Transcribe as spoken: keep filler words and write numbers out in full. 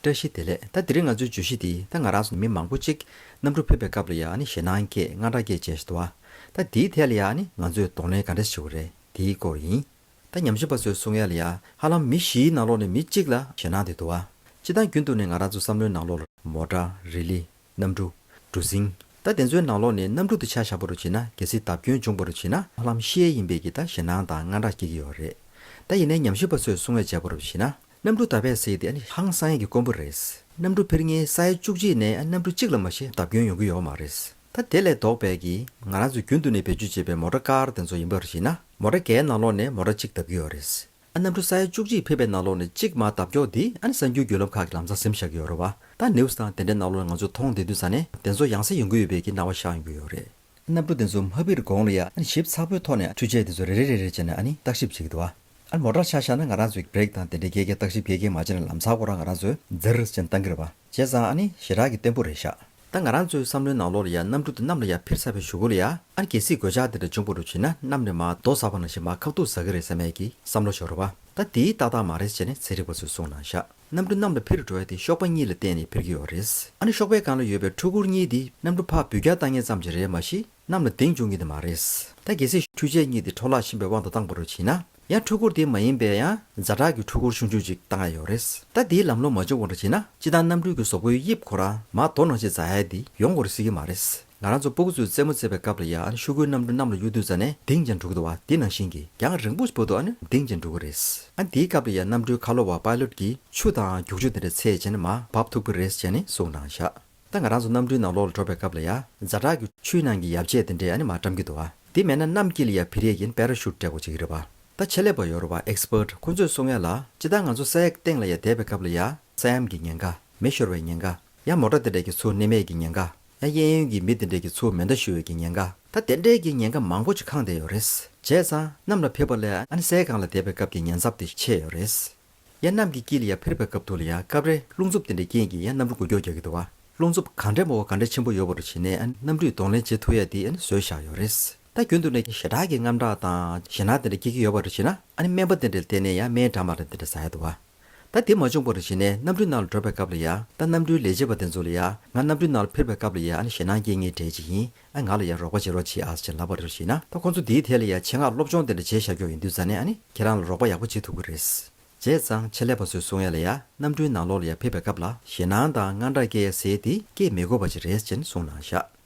བཀྲ་ཤིས་བདེ་ལེགས། ད་དེ་རིང་ང་ཚོའི་བརྗོད་གཞི་འདི་ད་ང་རང་ཚོ་མི་མང་པོ་གཅིག་གནམ་གྲུ་ཕེབས་པའི་སྐབས་ལ་ཡ་ཨ་ནི་ཞེད་སྣང་སྐྱེས་དངངས་སྐྲག་སྐྱེས་བྱས་ཤིག་འདུག་བ། ད་དེའི་ཐད་ལ་ཡ་ཨ་ནི་ང་ཚོས་གདོང་ལེན་ག་འདྲས་བྱེད་དགོས་རེད་དེའི་སྐོར་ཡིན། ད་ཉམས་ཞིབ་པ་ཚོས་གསུང་ཡ་ལ་ཡ་ཧ་ལམ་མི་བཞིའི་ནང་ལོགས་ནས་མི་གཅིག་ལ་ཞེད་སྣང་དེ་འདུག་བ། སྤྱིར་བཏང་རྒྱུན་དུ་ནས་ང་རང་ཚོ་བསམ་བློའི་ནང་ལོགས་ལ་མོ་ཊ། རི་ལི། གནམ་གྲུ། གྲུ་གཟིངས། ད་དེ་ཚོའི་ནང་ལོགས་ནས་གནམ་གྲུ་དེ་ཆ་བཞག་པ་རུ་བྱས་ན་གལ་སྲིད་བརྡབ་སྐྱོན་བྱུང་བ་རུ་བྱས་ན་ཧ་ལམ་ཤི་ཡས་ཡིན་པའི་གི་ད་ཞེད་སྣང་དང་དངངས་སྐྲག་སྐྱེ་གི་ཡོད་རེད། ད་ཡིན་ནའི་ཉམས་ཞིབ་པ་ཚོས་གསུང་ཡ་བྱས་པ་རུ་བྱས་ན་གནམ་གྲུ་བརྡབ་པའི་ཟེར་ཡ་དེ་ཨ་ནི་ཧང་སང་ཡས་ཀྱི་དཀོན་པོ་རེད། གནམ་གྲུ་འཕུར་མཁན་ས་ཡ་བཅུ་གཅིག་ནས་ཨ་གནམ་གྲུ་གཅིག་ལ་མ་གཞི་བརྡབ་སྐྱོན་ཡོང་གི་ཡོད་མ་རེད། ད་དེ་ལས་ལྡོག་པའི་གི་ང་རང་ཚོས་རྒྱུན་དུ་ནས་བེད་སྤྱོད་བྱེད་པའི་མོ་ཊ་ཀར་དེ་ཚོ་ཡིན་པ་རུ་བྱས་ན་མོ་ཊ་བརྒྱད་ནང་ལོགས་ནས་མོ་ཊ་གཅིག་བརྡབ་ཀྱི་ཡོད་རེད། ཨ་གནམ་གྲུ་ས་ཡ་བཅུ་གཅིག་ཕེབས་པའི་ནང་ལོགས་ནས་གཅིག་མར་བརྡབ་ཀྱོག་འདི་ཨ་ནི་གསར་འགྱུར་བརྒྱུད་ལམ་ཁག་གི་ལམ་སང་ཟིན་བཞག་གི་ཡོད་རེད་བ། ད་ནིའུ་སི་དང་དེ་འདྲའི་ནང་ལོགས་ང་ཚོ་མཐོང་བསྡད་དུས་ཙ་ནས་དེ་ཚོ་ཡང་སེ་ཡོང་གི་ཡོད་པའི་གི་སྣང་བ་ཤར་ཡོང་གི་ཡོད་རེད། གནམ་གྲུ་དེ་ཚོ་མ་འཕུར་གོང་ལ་ཡ་ཨ་ནི་ཞིབ་ཚགས་པོའི་ཐོག་ནས་འཕྲུལ་ཆས་དེ་ཚོ་རེ་རེ་རེ་རེ་བྱས་ནས་ཨ་ནི་བརྟག་ཞིབ་བྱེད་ཀྱི་འདུག་བ། ཨ་ནི་མོ་ཊ་ཆ་བཞག་ན་ང་རང་ཚོའི་བྷི་རེག་དང་དེ་འདྲའི་རྒྱལ་ཁའི་བརྟག་ཞིབ་རྒྱལ་ཁའི་མ་བྱས་ན་ལམ་སང་ཁོ་རང་ང་རང་ཚོའི་འཛིར་ཟེར་བཏང་གི་རེད་བ། བྱས་ཙང་ཨ་ནི་ཞེ་དྲག་གི་བརྟན་པོ་རེད་ཤག་ད་ང་རང་ཚོའི་བསམ་བློའི་ནང་ལོགས་ལ་ཡ་གནམ་གྲུ་དེ་གནམ་ལ་ཡ་འཕུར་ཚར་བའི་གཞུག་གུ་ལ་ཡ་ཨ་ནི་གལ་སྲིད་གོད་ཆག་དེ་འདྲ་བྱུང་བ་རུ་བྱས་ན་གནམ་ནས་མར་རྡོ་ཟ་བ་ནང་བཞིན་མར་ཁ་ཐུག་ཟ་གི་རེད་བསམ་ཡས་ཀྱི་བསམ་བློ་ཤོར་བ། ད་དེའི་ཏག་ཏག་མ་རེད་ཟེར་ནས་ཚན་རིག་པ་ཚོས་གསུངས་གནང་ཤག་གནམ་གྲུ་གནམ་ལ་འཕུར་འགྲོ་ཡ་དེ་གཤོག་པ་གཉིས་ལ་བརྟེན་ནས་འཕུར་གྱི་ཡོད་རེད། ཨ་ནི་གཤོག་པའི་སྒང་ལ་ཡོད་པའི་འཕྲུལ་འཁོར་གཉིས་དེ་གནམ་གྲུ་ཕར་འབུད་རྒྱག་བཏང་མཁན་ཙམ་ཅིག་རེད་མ་གཞི་གནམ་ལ་ལྡིང་བཅུག་མཁན་དེ་མ་རེད། ད་གལ་སྲིད་འཕྲུལ་ཆས་གཉིས་དེ་འཕྲོ་བརླག་ཕྱིན་པའི་དབང་དུ་བཏང་པ་རུ་བྱས་ན་ཡང་འཕྲུལ་འཁོར་དེ་མ་ཡིན་པའི་ཡང་ཛ་དྲག་གི་འཕྲུལ་འཁོར་ཆུང་ཆུང་ཅིག་བཏང་ཡ་ཡོད་རེད། ད་དེའི་ལམ་ལྷོང་མ་བྱུང་བ་རུ་བྱས་ན་སྤྱིར་བཏང་གནམ་གྲུའི་གི་གཟུགས་པོའི་དབྱིབས་ཁོ་རང་མར་རྡོ་ནང་བཞིན་ཛ་ཡ་དེ་ཡོང་དགོས་རེད་སྲིད་ཀྱི་མ་རེད། ང་རང་ཚོ་སྤུ་གུ་ཚོས་རྩེད་མོ་རྩེ་བའི་སྐབས་ལ་ཡ་ཨ་ནི་ཤོག་གུའི་གནམ་གྲུ་གནམ་ལ་གཡུག་དུས་ཙ་ནས་ལྡིང་ཀྱང་འགྲོ་གི་འདུག་བ། འདི་ནང་བཞིན་གྱི་ཡང་རིང་པོ་བར་དུ་ཨ་ནི་ལྡིང་ཀྱང་འགྲོ་གི་རེད། ཨ་ནི་དེའི་སྐབས་ལ་ཡ་གནམ་གྲུའི་ཁ་ལོ་བ་པའི་ལོཊ་ཀྱིས་ཆུ་དང་རྒྱུག་ཆུ་དེ་འདྲ་ཚད་བྱས་ནས་མར་བབས་ཐུབ་ཀྱི་རེད་ཅེས་ནས་གསུངས་གནང་ཤག་ད་ང་རང་ཚོ་གནམ་གྲུའི་ནང་ལོགས་ལ་འགྲོ་བའི་སྐབས་ལ་ཡ་ཛ་དྲག་གི་ཆུའི་ནང་གི་ཡབ་ཆས་དེ་འདྲས་ཨ་ནི་མར་བཀྲམ་གྱི་འདུག་བ། དེ་མེད་ན་གནམ་དཀྱིལ་ལ་ཡ་འཕུར་ཡས་ཀྱི་པེ་ར་ཤུཊ་སྤྲད་དགོས་ཀྱི་རེད་བ། ད་ཆེད་ལས་པ་ཡོད་རེད་བ། ཨེག་སི་པརཊ་ཁོང་ཚོས་གསུང་ཡ་ལ་སྤྱིར་བཏང་ང་ཚོ་ས་ཡ་སྟེང་ལ་ཡ་བསྡད་པའི་སྐབས་ལ་ཡ་ས་ཡོམ་གྱི་ཉེན་ཁ། མེ་ཤོར་བའི་ཉེན་ཁ། ཡང་མོ་ཊ་དེ་འདྲས་ཀྱི་ཚུར་གནས་མེད་ཀྱི་ཉེན་ཁ། ཡང་གཡས་གཡོན་གྱི་མི་དེ་འདྲས་ཀྱི་ཚུར་མེ་མདའ་གཞུ་བའི་གི་ཉེན་ཁ། ད་དེ་འདྲས་ཀྱི་ཉེན་ཁ་མང་པོ་ཅིག་ཁེངས་བསྡད་ཡོད་རེད། བྱས་ཙང་གནམ་ལ་ཕེབས་པ་ལས་ཨ་ནི་སའི་སྒང་ལ་བསྡད་པའི་སྐབས་ཀྱི་ཉེན་ཚབས་དེ་ཆེ་ཡོད་རེད། ཡང་གནམ་གྱི་དཀྱིལ་ལ་ཡ་འཕུར་བའི་སྐབས་དུས་ལ་ཡ་སྐབས་རེ་རླུང་འཚུབ་དེ་འདྲའི་རྐྱེན་གྱིས་ཡང་གནམ་གྲུ་འགུལ་སྐྱོད་རྒྱག་གི་འདུག་བ། རླུང་འཚུབ་ག་འདྲའི་མང་པོ་ག་འདྲའི་ཆེན་པོ་ཡོད་པ་རུ་བྱས་ནས་ཨ་ནི་གནམ་གྲུས་གདོང་ལེན་བྱེད་ཐུབ་ཡ་དེ་ཨ་ནི་བཟོས་བཞག་ཡོད་རེད། ད་རྒྱུན་དུ་ནས་ཞེ་དྲག་གི་དངངས་སྐྲག་དང་ཞེད་སྣང་དེ་འདྲ་སྐྱེ་གི་ཡོད་པ་རུ་བྱས་ན་ཨ་ནི་སྨན་པ་དེ་འདྲར་བསྟེན་ནས་ཡང་སྨན་འདྲ་མ་འདྲ་དེ་འདྲ་ཟ་ཡ་འདུག་བ། ད་དེ་མ་བྱུང་བ་རུ་བྱས་ནས་གནམ་གྲུའི་ནང་ལ་འགྲོ་བའི་སྐབས་ལ་ཡ་ད་གནམ་གྲུའི་ལས་བྱེད་པ་དེ་ཚོ་ལ་ཡ་ང་གནམ་གྲུའི་ནང་ལ་འཕུར་བའི་སྐབས་ལ་ཡ་ཨ་ནི་ཞེད་སྣང་སྐྱེ་མཁན་གྲས་ཅིག་ཡིན། ཨ་ང་ལ་ཡ་རོགས་པ་བྱེད་རོགས་བྱེད་ཨ་ཟེར་ལབ་པ་རུ་བྱས་ན་ད་ཁོང་ཚོ་དེའི་ཐད་ལ་ཡ་ཆེད་མངགས་སློབ་སྦྱོང་དེ་འདྲ་བྱས་བཞག་རྒྱུ་ཡིན་དུས་ཙ་ནས་ཨ་ནི་ཁྱེད་རང་ལ་རོགས་པ་ཡག་པོ་བྱེད་ཐུབ་ཀྱི་རེད། བྱས་ཙང་ཆེད་ལས་པ་ཚོས་གསུང་ཡ་ལ་ཡ་གནམ་གྲུའི་ནང་ལོགས་ལ་ཡ་ཕེབས་པའི་སྐབས་ལ་ཞེད་སྣང་དང་དངངས་སྐྲག་སྐྱེ་ཡ་ཟེར་དེ་སྐྱེ་མི་དགོས་པ་ཅིག་རེད་ཅེས་གསུངས་གནང་བཞག